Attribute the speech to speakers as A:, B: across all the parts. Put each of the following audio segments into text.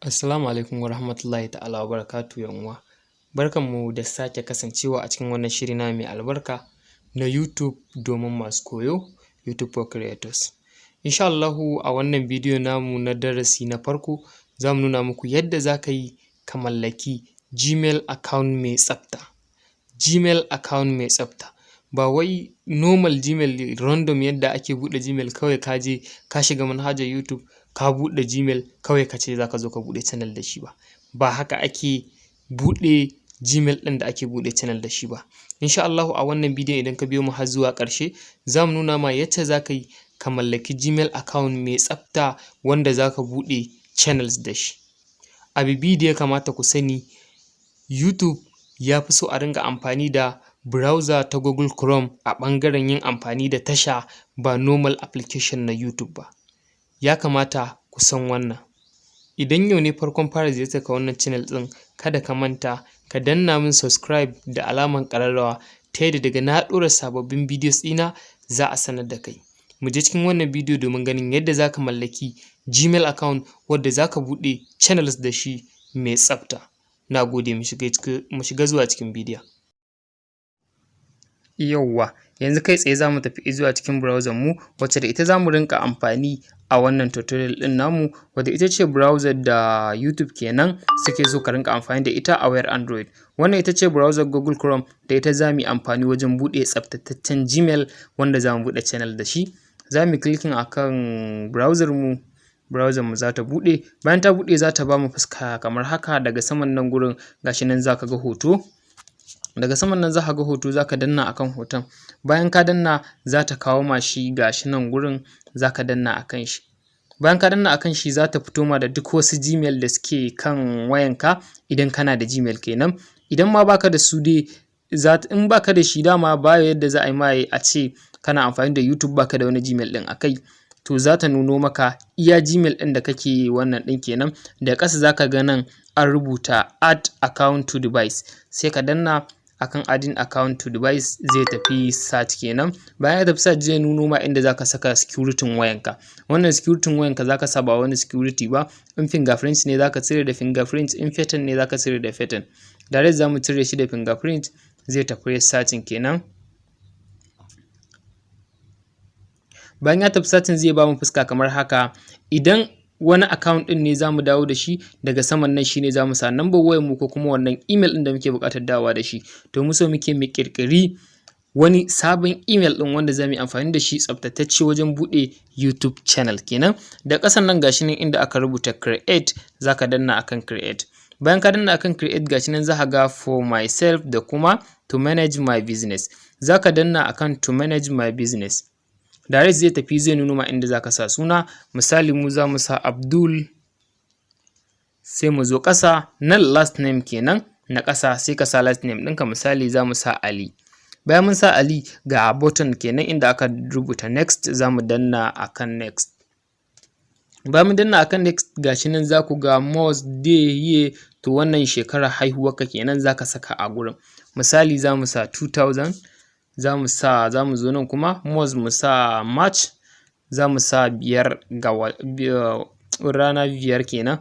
A: Assalamu alaikum wa rahmatullahi ta'ala wa barakatuhu, ‘yan uwa. Barkanmu da sake kasancewa a cikin wannan shiri namu mai albarka na YouTube domin masu koyo, YouTube for Creators. Insha Allahu, a wannan bidiyo namu na darasi na farko, za mu nuna muku yadda za ka yi ka mallaki Gmail account mai tsafta. Gmail account mai tsafta, ba wai normal Gmail random, yadda ake buɗe Gmail kawai, ka je ka shiga manhajar YouTube, ka buɗe Gmail kawai, ka ce za ka zo ka buɗe channel da shi ba. Ba haka ake buɗe Gmail ɗin da ake buɗe channel da shi ba. Insha Allahu, a wannan bidiyon, idan ka biyo mu har zuwa ƙarshe, za mu nuna ma yacce za ka yi ka mallaki Gmail account mai tsafta wanda za ka buɗe channels da shi. Abu biyu da ya kamata ku sani: YouTube ya fi so a ringa amfani da browser ta Google Chrome a ɓangaren yin amfani da tasha, ba normal application na YouTube ba. Ya kamata ku san wannan. Idan yau ne farkon fara ziyartar ka wannan channel ɗin, kada ka manta ka danna min subscribe da alamar ƙararrawa, ta yadda daga na ɗora sababbin videos ɗina za a sanar da kai. Mu je cikin wannan bidiyo domin ganin yadda za ka mallaki Gmail account wadda za ka buɗe channels da shi mai tsafta. Na gode, mu shiga zuwa cikin bidiyon. Yawwa, yanzu kai tsaye za mu tafi zuwa cikin browser mu, wacce da ita za mu rinƙa amfani a wannan tutorial ɗin namu, wadda ita ce browser da YouTube kenan suke so ka rinƙa amfani da ita a wayar Android. Wannan ita ce browser Google Chrome da ita za mu yi amfani wajen buɗe tsaftataccen Gmail wanda za mu buɗe channel da shi. Za mu yi clicking akan browser mu, browser mu za ta buɗe. Bayan ta buɗe, za ta ba mu fuska kamar haka. Daga saman nan gurin, gashi nan za ka ga hoto. Daga saman nan za ka ga hoto, za ka danna akan hoton. Bayan ka danna, za ta kawo ma shi, gashi nan gurin, za ka danna akan shi. Bayan ka danna akan shi, za ta fito ma da duk wasu Gmail da suke kan wayanka, idan kana da Gmail kenan. Idan ma baka da su dai, in baka da shi dama, ba yadda za a yi ma a ce kana amfani da YouTube baka da wani Gmail ɗin a kai. To, za ta nuno maka iya Gmail ɗin da kake wannan ɗin kenan. Daga ƙasa za ka ga nan an rubuta "Add account to device", sai ka danna akan "Adding account to device". Zai tafi search kenan. Bayan ya tafi search, zai nuno ma inda zaka saka security wayanka. Wannan security wayanka zaka sa, ba wani security ba. In fingerprint ne, zaka cire da fingerprint. In pattern ne, zaka cire da pattern. Direct zamu cire shi da fingerprint. Zai tafi searching kenan. Bayan ya tafi searching, zai bamu fuska kamar haka. Idan wani account ɗin ne zamu dawo da shi, daga saman nan shine zamu sa number wayar mu ko kuma wannan email ɗin da muke buƙatar dawowa da shi. To, mu so muke mu ƙirƙiri wani sabon email ɗin wanda zamu yi amfani da shi tsaftatacce wajen buɗe YouTube channel kenan. Da ƙasan nan, gashi nan inda aka rubuta "Create", zaka danna akan "Create". Bayan ka danna akan "Create", gashi nan zaka ga "For myself" da kuma "To manage my business". Zaka danna akan "To manage my business". Direct zai tafi, zai nuno ma inda zaka sa suna. Misali, mu zamu sa Abdul. Sai mu zo ƙasa nan, last name kenan na ƙasa, sai ka sa last name ɗinka. Misali, zamu sa Ali. Bayan mun sa Ali, ga button kenan inda aka rubuta "Next", zamu danna akan "Next". Bayan mun danna akan "Next", gashi nan zaku ga month, day, year. To, wannan shekarar haihuwarka kenan zaka saka a gurin. Misali, zamu sa 2000. Zamu sa, zamu zo nan kuma month, mu sa March, zamu sa 5 ga rana 5 kenan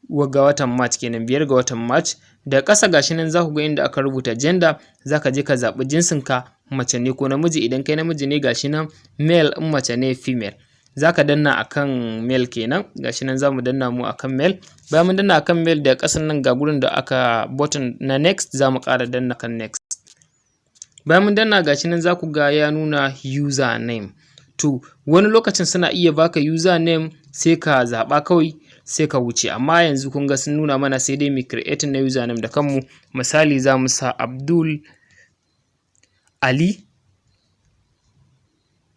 A: ga watan March kenan, 5 ga watan March. Da ƙasa, gashi nan zaku ga inda aka rubuta "Gender". Zaka je ka zaɓi jinsinka, mace ne ko namiji. Idan kai namiji ne, gashi nan "Male", in mace ne, "Female". Zaka danna akan "Male" kenan. Gashi nan zamu danna mu akan "Male". Bayan mun danna akan "Male", daga ƙasan nan ga gurin da aka button na "Next", zamu ƙara danna kan "Next". Bayan mun danna, gashi nan zaku ga ya nuna "Username". To, wani lokacin suna iya baka username, sai ka zaɓa kawai, sai ka wuce. Amma yanzu kun ga sun nuna mana sai dai mu creating na username da kanmu. Misali, zamu sa Abdul Ali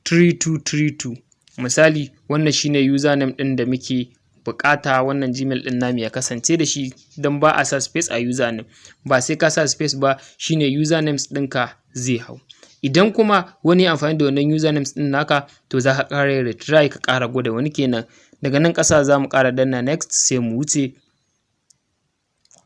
A: 3232. Misali, wannan shine username ɗin da muke buƙata wannan Gmail ɗin namu ya kasance da shi, don ba a sa space a username. Ba sai ka sa space ba, shine usernames ɗinka zai hau. Idan kuma wani ya amfani da wannan usernames ɗin naka, to za ka ƙara yin retry, ka ƙara gwada wani kenan. Daga nan ƙasa za mu ƙara danna "Next", sai mu wuce.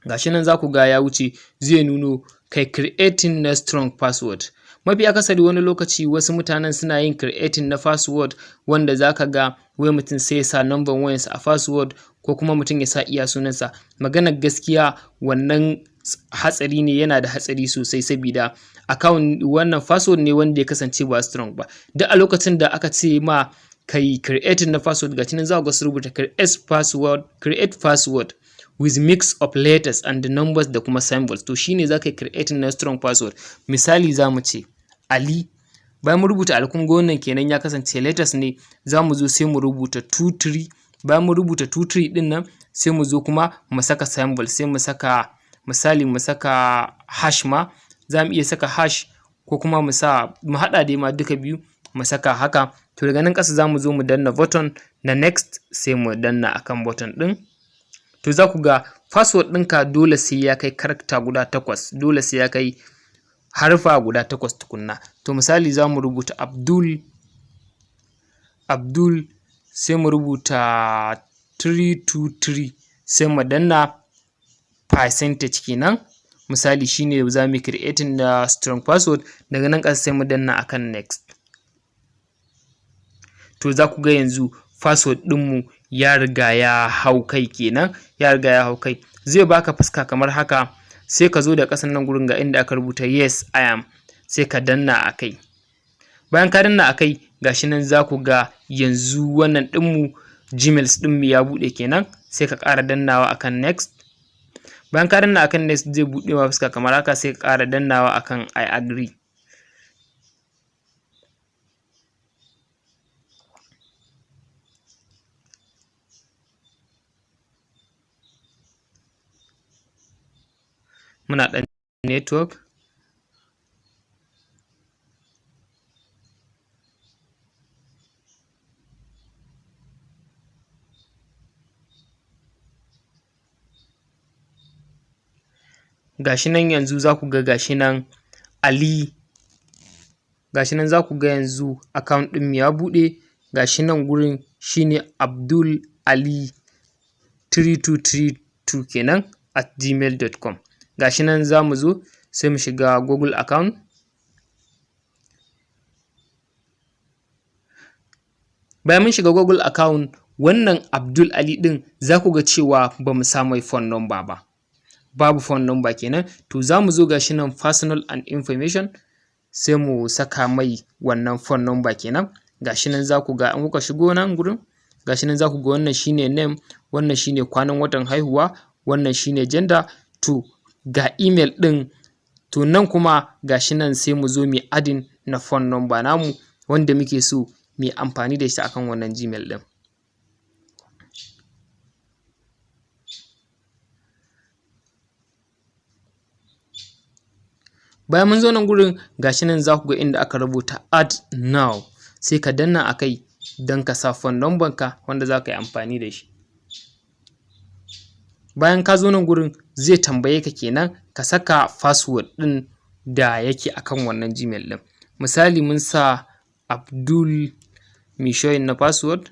A: Gashi nan za ku ga ya wuce, zai nuno kai creating na strong password. Mafi akasari wani lokaci wasu mutanen suna yin creating na password wanda za ka ga wai mutum sai ya sa number wayansa a password, ko kuma mutum ya sa iya sunansa. Maganar gaskiya, wannan hatsari ne, yana da hatsari sosai, sabida account wannan password ne wanda ya kasance ba strong ba. Duk a lokacin da aka ce ma kai creating na password, ga nan za ku ga su rubuta "Create password with mix of letters and numbers" da kuma symbols. To shine za ka yi creating na strong password. Misali, za mu ce Ali. Bayan mu rubuta Ali, kun ga wannan kenan ya kasance letters ne. Za mu zo sai mu rubuta 23. Bayan mu rubuta 23 din nan, sai mu zo kuma mu saka symbol, sai mu saka, misali, mu saka hash ma. Za mu iya saka hash ko kuma mu sa, mu haɗa dai ma duka biyu, mu saka haka. To daga nan ƙasa za mu zo mu danna button na next, sai mu danna akan button ɗin. To za ku ga password ɗinka dole sai ya kai character guda takwas, dole sai ya kai harfa guda takwas tukunna. To misali, za mu rubuta Abdul, Abdul, sai mu rubuta 323, sai mu danna percentage kenan. Misali, shine za mu creating da strong password. Daga nan ƙasa sai mu danna akan next. To za ku ga yanzu password ɗinmu ya riga ya hau kai kenan, ya riga ya hau kai. Zai baka fuska kamar haka. Sai ka zo da ƙasan nan gurin, ga inda aka rubuta "Yes, I am", sai ka danna a kai. Bayan ka danna a kai, gashi nan za ku ga yanzu wannan ɗinmu, Gmail ɗinmu ya buɗe kenan. Sai ka ƙara dannawa akan next. Bayan ka danna akan next, zai buɗe ma fuska kamar haka. Sai ka ƙara dannawa akan "I agree". Muna ɗan network. Gashi nan yanzu za ku ga gashi nan Ali. Gashi nan za ku ga yanzu account ɗinmu ya buɗe. Gashi nan gurin shine Abdul Ali 3232 kenan @gmail.com. Gashi nan, za mu zo sai mu shiga Google account. Bayan mun shiga Google account, wannan Abdul Ali ɗin, za ku ga cewa ba mu sa mai phone number ba, babu phone number kenan. To za mu zo, gashi nan personal and information, sai mu saka mai wannan phone number kenan. Gashi nan za ku ga in kuka shigo nan gurin, gashi nan za ku ga wannan shine name, wannan shine kwanan watan haihuwa, wannan shine gender, to ga email ɗin. To nan kuma gashi nan, sai mu zo mu adding na phone number namu wanda muke so mu yi amfani da shi akan wannan Gmail ɗin. Bayan mun zo nan gurin, gashi nan za ku ga inda aka rubuta "Add now", sai ka danna a kai don ka sa phone number ka wanda za ka yi amfani da shi. Bayan ka zo nan gurin, zai tambaye ka kenan ka saka password ɗin da yake akan wannan Gmail ɗin. Misali, mun sa Abdul, mai showing na password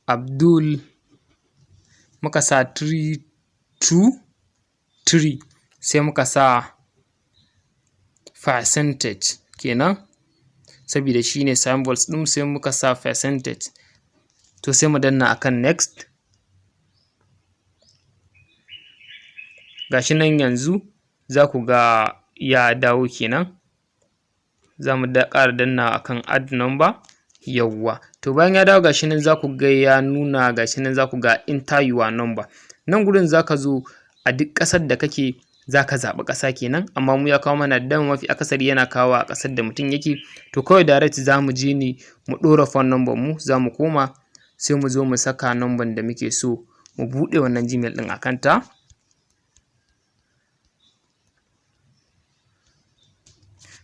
A: Abdul, muka sa 3 2 3, sai muka sa percentage kenan, saboda shi ne symbols ɗin, sai muka sa percentage. To sai mu danna akan next. Gashi nan yanzu za ku ga ya dawo kenan. Za mu ƙara dannawa akan add number. Yawwa, to bayan ya dawo, gashi nan za ku ga ya nuna, gashi nan za ku ga "Enter your number". Nan gurin za ka zo a duk ƙasar da kake, za ka zaɓi ƙasa kenan, amma mu ya kawo mana dan mafi akasari yana kawo a ƙasar da mutum yake. To kawai direct za mu je ne mu ɗora phone number mu. Za mu koma, sai mu zo mu saka number da muke so mu buɗe wannan Gmail ɗin a kanta.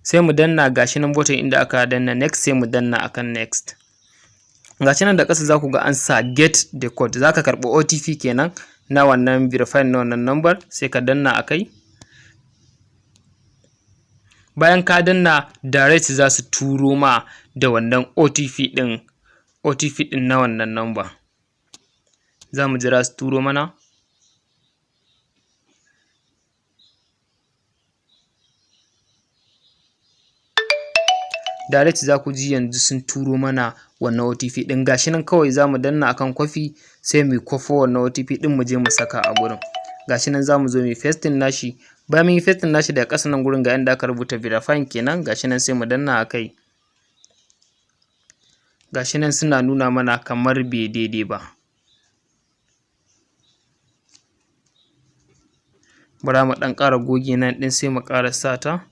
A: Sai mu danna, gashi nan button inda aka danna next, sai mu danna akan next. Gashi nan da ƙasa za ku ga an sa "Get the code". Za ka karɓi OTP kenan na wannan verify na wannan number, sai ka danna a kai. Bayan ka danna, direct za su turo ma da wannan OTP ɗin na wannan number. Za mu jira su turo mana. Direct za ku ji yanzu sun turo mana wannan OTP ɗin. Gashi nan, kawai za mu danna akan copy, sai mu kwafo wannan OTP ɗin, mu je mu saka a gurin. Gashi nan, za mu zo mu yi pasting nashi. Bayan mun yi pasting nashi, daga ƙasa nan gurin ga inda aka rubuta verifying kenan. Gashi nan, sai mu danna a kai. Gashi nan, suna nuna mana kamar bai daidai ba. Bara mu ɗan ƙara goge nan ɗin, sai mu ƙara sa ta.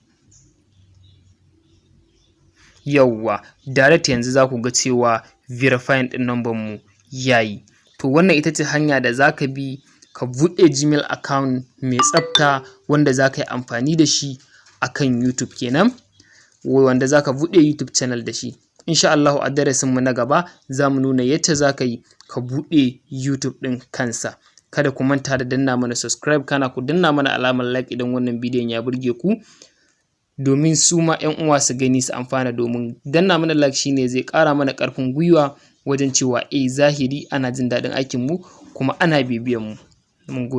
A: Yawwa, direct yanzu za ku ga cewa verifying ɗin number mu yayi. To, wannan ita ce hanya da za ka bi ka buɗe Gmail account mai tsafta wanda za ka yi amfani da shi akan YouTube kenan, wanda za ka buɗe YouTube channel da shi. Insha Allahu, a darasin mu na gaba za mu nuna yadda za ka yi ka buɗe YouTube ɗin kansa. Kada ku manta da danna mana subscribe, kana ku danna mana alamar like idan wannan bidiyon ya burge ku, domin su ma 'yan uwa su gani su amfana, domin danna mana like shine zai ƙara mana ƙarfin gwiwa wajen cewa eh, zahiri ana jin daɗin aikin mu kuma ana bibiyan mu. Mun gode.